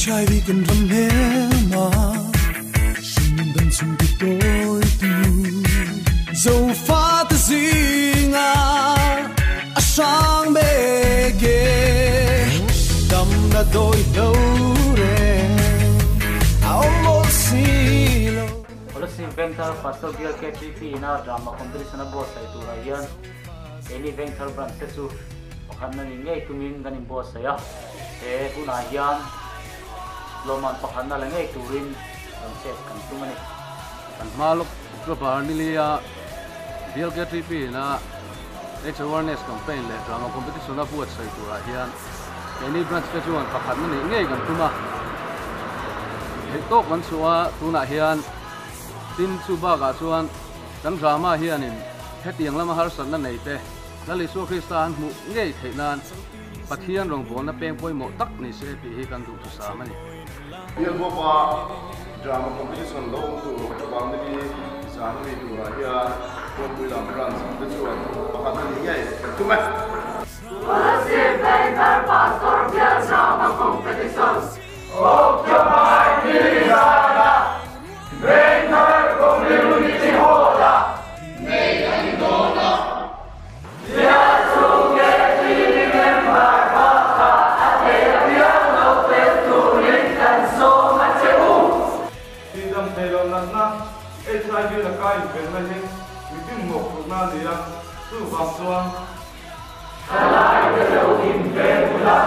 HIV kan ram hmelma hringnun dam chhung ti tawitu Zofate zingah a hrang mek e Damna dawi hlo reng a awm mawlh si lo. Kolasib Vengthar Pastor Bial KTP ina Drama Competition a buatsaih turah hian keini Vengthar Branch te chu pakhatna ni ngei tumin kan inbuatsaih a. He hunah hian lawmman pakhatna la ngei turin rawn chet kan tum a ni. Kan hma lawk October nilia Bial KTP ina AIDS Awareness Campaign leh Drama Competition a buatsaih turah hian keini branch te chuan pakhatna nih ngei kan tum a. Theihtawk kan chhuah a, tunah hian tin chu bakah chuan kan drama hianin hetiang lama harsatna nei te Lal Isua Krista an hmuh ngei theih nan Pathian rawngbawlna peng pawimawh tak ni se tih hi kan duhthusam a ni. Bialbawpa Drama Competition lo awm tur October ni zan a mi turah hian Kawngpui lam branch te chuan pakhat a ni ngei kan tum e. Tulsi Vengthar Pastor Bial Drama Competition October ni zana Vengthar Community Hall-ah neih a ni dawn a. Bial chhung KTP member bakah a thei apiang lo tel turin kan sawm a che u. Tihdam theih loh natna HIV laka invenna hi mitin mawhphurhna a ni a, chuvang chuan. Thalaite lo inven ula.